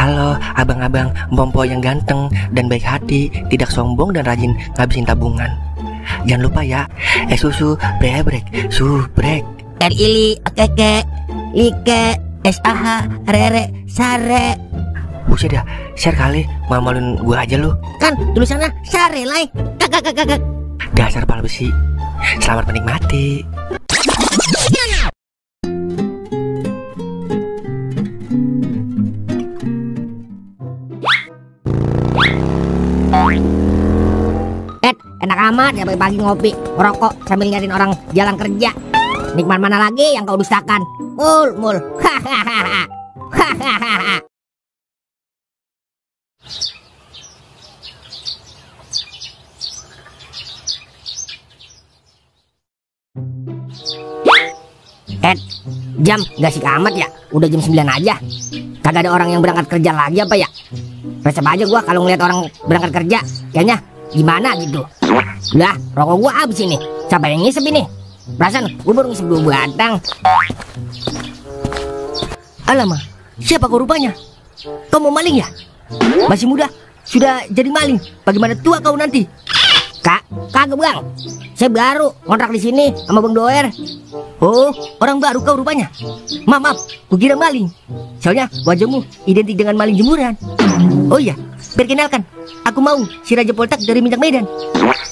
Halo abang-abang Bompo yang ganteng dan baik hati, tidak sombong dan rajin ngabisin tabungan. Jangan lupa ya, susu brebrek, subrek. Ili, keke, like, SAH, rere, sare. Buset dah, share kali, malu-maluin gua aja lu. Kan tulisannya sare lai. Kakak. Dasar pala besi. Selamat menikmati. Enak amat ya pagi-pagi ngopi, ngerokok sambil nyariin orang jalan kerja. Nikmat mana lagi yang kau dustakan? Mul. Hahaha. Jam gak sih amat ya? Udah jam 9 aja. Kagak ada orang yang berangkat kerja lagi apa ya? Resep aja gua kalau ngeliat orang berangkat kerja. Kayaknya gimana gitu. Lah, rokok gua habis ini. Siapa yang ngisep ini? Perasaan gua baru ngisep 2 batang. Alamak, siapa kau rupanya? Kau mau maling ya? Masih muda, sudah jadi maling. Bagaimana tua kau nanti? Kagak bang, saya baru ngontrak di sini sama Bang Doer. Oh, orang baru kau rupanya. Maaf, kukira maling. Soalnya wajahmu identik dengan maling jemuran. Oh iya, perkenalkan, aku mau si Raja Poltak dari Minyak Medan.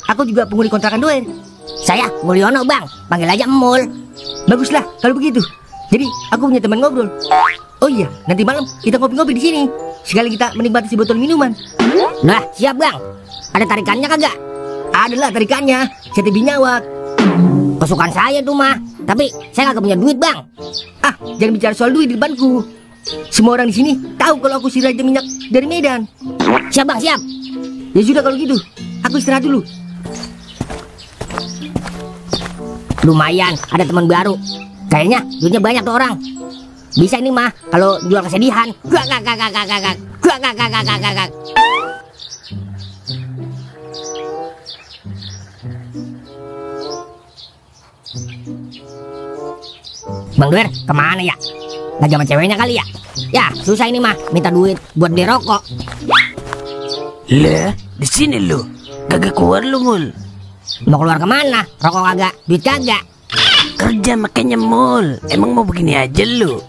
Aku juga penghuni kontrakan Doer. Saya Mulyono bang, panggil aja Mul. Baguslah kalau begitu. Jadi aku punya teman ngobrol. Oh iya, nanti malam kita ngopi-ngopi di sini. Sekali kita menikmati si botol minuman. Nah, siap bang. Ada tarikannya kagak? Adalah tarikannya, CTB nyawak. Kesukaan saya tuh mah. Tapi saya kagak punya duit bang. Jangan bicara soal duit di depanku. Semua orang di sini tahu kalau aku si Raja Minyak dari Medan. Siap bang, siap. Ya sudah kalau gitu, aku istirahat dulu. Lumayan, ada teman baru. Kayaknya duitnya banyak tuh orang. Bisa ini mah kalau jual kesedihan. Gak. Bang Doer, kemana ya? Lagi sama ceweknya kali ya? Ya, susah ini mah, minta duit buat beli rokok. Lah, di sini lu. Kagak keluar lu, Mul. Mau keluar kemana? Rokok kagak, duit kagak. Kerja makanya, Mul. Emang mau begini aja lu?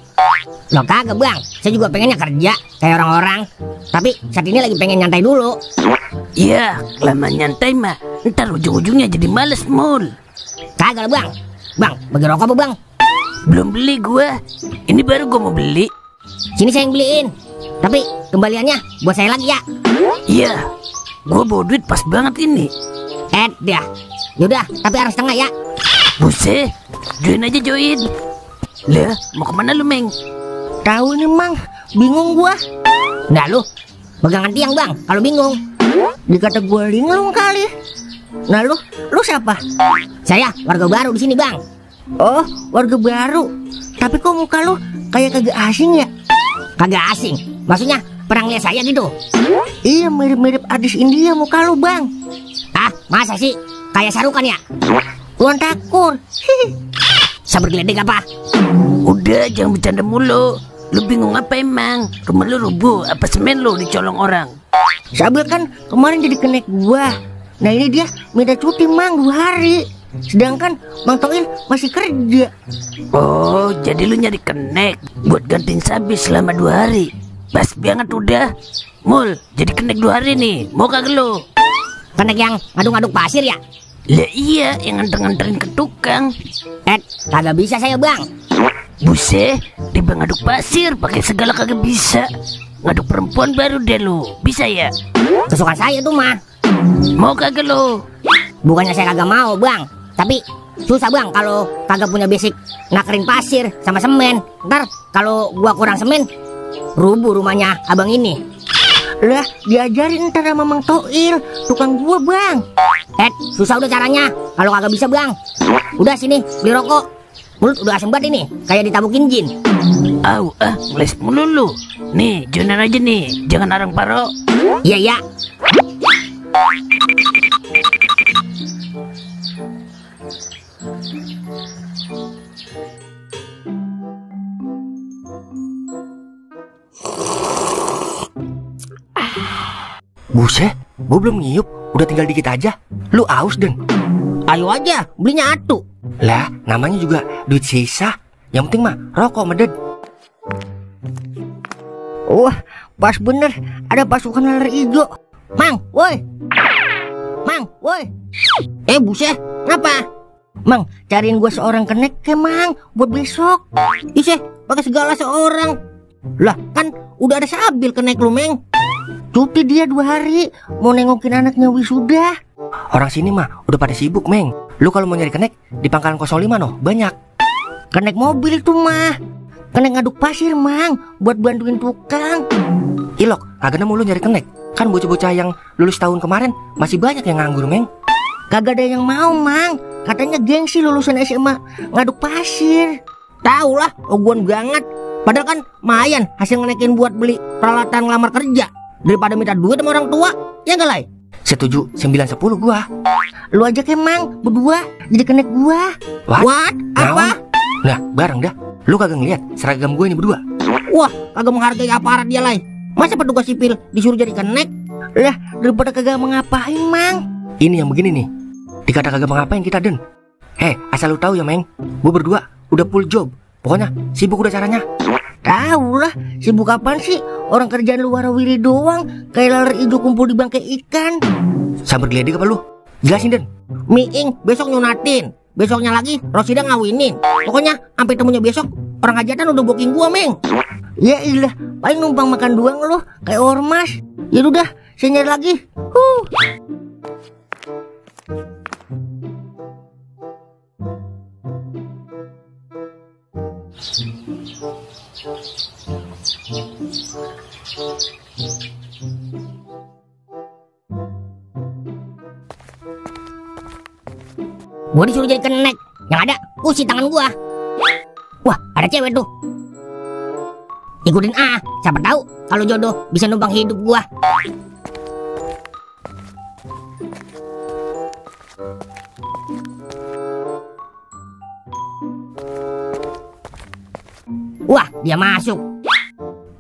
Loh kagak bang, saya juga pengennya kerja kayak orang-orang. Tapi saat ini lagi pengen nyantai dulu. Ya, lama nyantai mah ntar ujung-ujungnya jadi males, Mul. Kagak lah bang. Bang, bagi rokok apa bang? Belum beli gua. Ini baru gua mau beli. Sini saya yang beliin. Tapi kembaliannya buat saya lagi ya. Iya, gua bawa duit pas banget ini. Dah, yaudah, tapi harus setengah ya. Buset, join aja join. Lah, mau kemana lu, Meng? Tahu nih mang, bingung gua. Nah lu, pegangan tiang bang, kalau bingung. Dikata gua linglung kali. Nah lu siapa? Saya warga baru di sini bang. Oh, warga baru. Tapi kok muka lu kayak kagak asing ya? Kagak asing, maksudnya pernah lihat saya gitu? Iya, mirip-mirip artis India muka lu bang. Masa sih? Kayak Sarukan ya? Luan takur. Sabar geledek apa? Udah, jangan bercanda mulu. Lu bingung apa emang? Rumah lu rubuh, apa semen lu dicolong orang? Sabar kan kemarin jadi kenek gua. Nah ini dia minta cuti mang 2 hari. Sedangkan Bang Toil masih kerja. Oh, jadi lu nyari kenek buat gantiin Sabi selama 2 hari. Pas banget udah. Mul, jadi kenek 2 hari nih. Mau kagak lu? Kenek yang ngaduk-ngaduk pasir ya? Lah iya, yang nganter-nganterin ke tukang. Kagak bisa saya bang. Buset, tiba ngaduk pasir pakai segala kagak bisa. Ngaduk perempuan baru deh lu. Bisa ya? Kesukaan saya tuh mah. Mau kagak lu? Bukannya saya kagak mau bang, tapi susah bang kalau kagak punya basic nakerin pasir sama semen. Ntar kalau gua kurang semen, rubuh rumahnya abang ini. Lah diajarin ntar sama Mang Toil, tukang gua bang. Susah udah caranya. Kalau kagak bisa bang, udah sini beli rokok. Mulut udah asem banget ini, kayak ditabukin jin. Les mulu lu. Nih, joinan aja nih, jangan arang paro. Iya. Buset, gua belum ngiup, udah tinggal dikit aja. Lu aus, Den? Ayo aja, belinya atu. Lah, namanya juga duit sisa. Yang penting mah rokok meded. Wah, pas bener ada pasukan laler ijo. Mang, woi. Mang, woi. Buset, ngapa? Mang, cariin gua seorang kenek ke Mang buat besok. Iseh, pakai segala seorang. Lah, kan udah ada Sabil kenek lu, Meng. Cuti dia 2 hari, mau nengokin anaknya wisuda. Orang sini mah udah pada sibuk, Meng. Lu kalau mau nyari kenek di pangkalan 05 noh, banyak. Kenek mobil itu mah. Kenek ngaduk pasir, Mang, buat bantuin tukang. Ilok, kagak nemu lu nyari kenek. Kan bocah-bocah yang lulus tahun kemarin masih banyak yang nganggur, Meng. Kagak ada yang mau, Mang. Katanya gengsi lulusan SMA ngaduk pasir. Tahu lah, oguan banget. Padahal kan mayan hasil ngenekin buat beli peralatan ngelamar kerja daripada minta duit sama orang tua. Ya enggak, Lai? Setuju, 9-10 gua. Lu aja ke Mang berdua jadi kenek gua. What? Apa? Nah, bareng dah. Lu kagak ngeliat seragam gue ini berdua? Wah, kagak menghargai aparat dia, Lai. Masa petugas sipil disuruh jadi kenek? Lah, daripada kagak mengapain, Mang. Ini yang begini nih. Dikata kagak mengapain kita, Den. Asal lu tahu ya, Meng. Gue berdua udah full job. Pokoknya sibuk udah caranya. Tahu lah, sibuk apaan sih? Orang kerjaan lu warawiri doang, kayak laler hijau kumpul di bangkai ikan. Sabar geledek apa lu? Jelasin, Den. Miing besok nyunatin. Besoknya lagi Rosida ngawinin. Pokoknya sampai temunya besok orang hajatan udah booking gua, Meng. Ya ilah, paling numpang makan doang lu kayak ormas. Ya udah, saya nyari lagi. Gua disuruh jadi kenek, yang ada usi tangan gua. Wah, ada cewek tuh. Ikutin siapa tahu kalau jodoh bisa numpang hidup gua. Wah, dia masuk.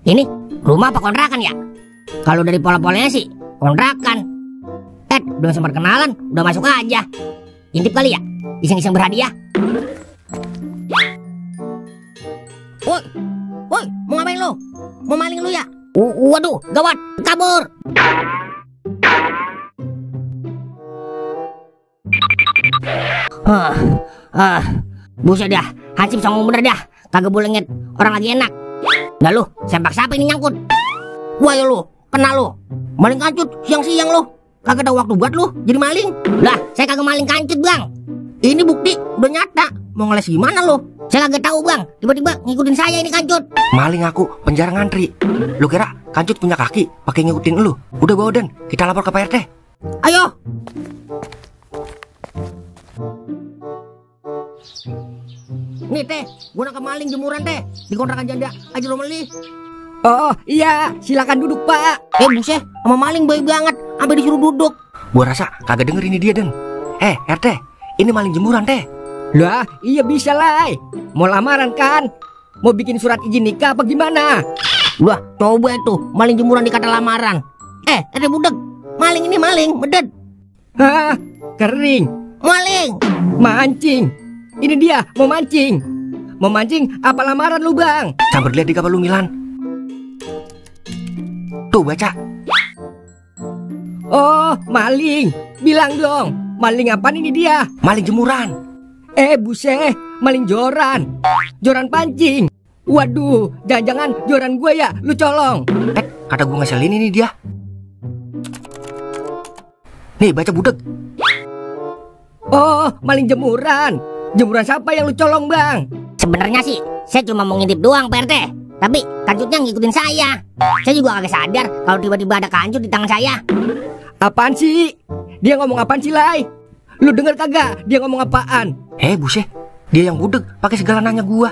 Ini rumah apa kontrakan ya? Kalau dari pola-polanya sih kontrakan. Belum sempat kenalan, udah masuk aja. Intip kali ya? Iseng-iseng berhadiah. Woi, mau ngapain lo? Mau maling lu ya? Waduh, gawat, kabur. Buset dah, hansip songong bener dah. Kagak boleh ngeliat orang lagi enak. Nah lu, sempak siapa ini nyangkut? Wah ya lu, kena lu. Maling kancut siang-siang lu. Kagak ada waktu buat lu jadi maling. Lah, saya kagak maling kancut, Bang. Ini bukti udah nyata. Mau ngeles gimana lu? Saya kagak tahu, Bang. Tiba-tiba ngikutin saya ini kancut. Maling aku, penjara ngantri. Lu kira kancut punya kaki pakai ngikutin lu? Udah bawa, Den, kita lapor ke Pak RT. Ayo. Nih teh, gua nangkep maling jemuran teh di kontrakan janda Haji Romeli. Oh iya, silakan duduk Pak. Buset, sama maling baik banget, sampai disuruh duduk. Gua rasa kagak denger ini dia, Den. RT, ini maling jemuran teh. Lah, iya bisa lah. Mau lamaran kan? Mau bikin surat izin nikah apa gimana? Wah, coba itu maling jemuran dikata lamaran. Ada budek. Maling ini maling, bedet. Hah, kering. Maling. Mancing. Ini dia, mau mancing. Mau mancing apa lamaran lu, Bang? Sambar lihat di kapal lu, Milan. Tuh, baca. Oh, maling. Bilang dong, maling apaan ini dia? Maling jemuran. Buset, maling joran. Joran pancing. Waduh, jangan-jangan joran gue ya, lu colong. Kata gue ngeselin ini dia. Nih, baca budek. Oh, maling jemuran. Jemuran siapa yang lu colong, Bang? Sebenarnya sih, saya cuma mau ngintip doang, Pak RT. Tapi kancutnya ngikutin saya. Saya juga agak sadar kalau tiba-tiba ada kancut di tangan saya. Apaan sih? Dia ngomong apaan sih, Lai? Lu denger kagak dia ngomong apaan? Buset, dia yang budek pakai segala nanya gua.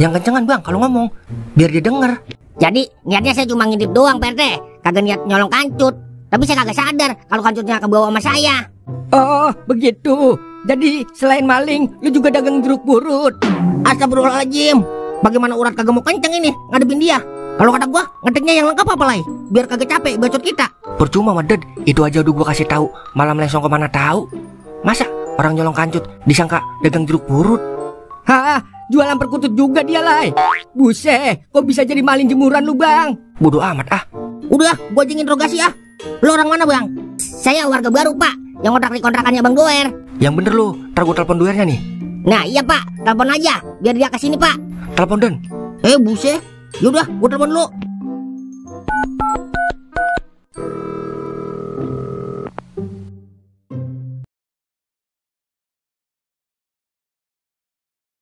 Yang kencengan, Bang, kalau ngomong biar dia denger. Jadi niatnya saya cuma ngintip doang, Pak RT. Kagak niat nyolong kancut. Tapi saya kagak sadar kalau kancutnya kebawa sama saya. Oh, begitu. Jadi selain maling, lu juga dagang jeruk purut. Astagfirullahaladzim. Bagaimana urat kagak mau kenceng ini ngadepin dia? Kalau kata gua ngetiknya yang lengkap apa lagi? Biar kagak capek bacot kita. Percuma Maded, itu aja udah gua kasih tahu, malah melengsong kemana tahu. Masa orang nyolong kancut disangka dagang jeruk purut? Hah, jualan perkutut juga dia, Lai. Buset, kok bisa jadi maling jemuran lu, Bang? Bodoh amat ah. Udah, gua aja interogasi ah. Lo orang mana, Bang? Saya warga baru, Pak, yang kontrak di kontrakannya Bang Doer. Yang bener lu, ntar gua telepon duernya nih. Nah, iya, Pak. Telepon aja biar dia kesini, Pak. Telepon Den. Buset. Yaudah, gua telepon lu.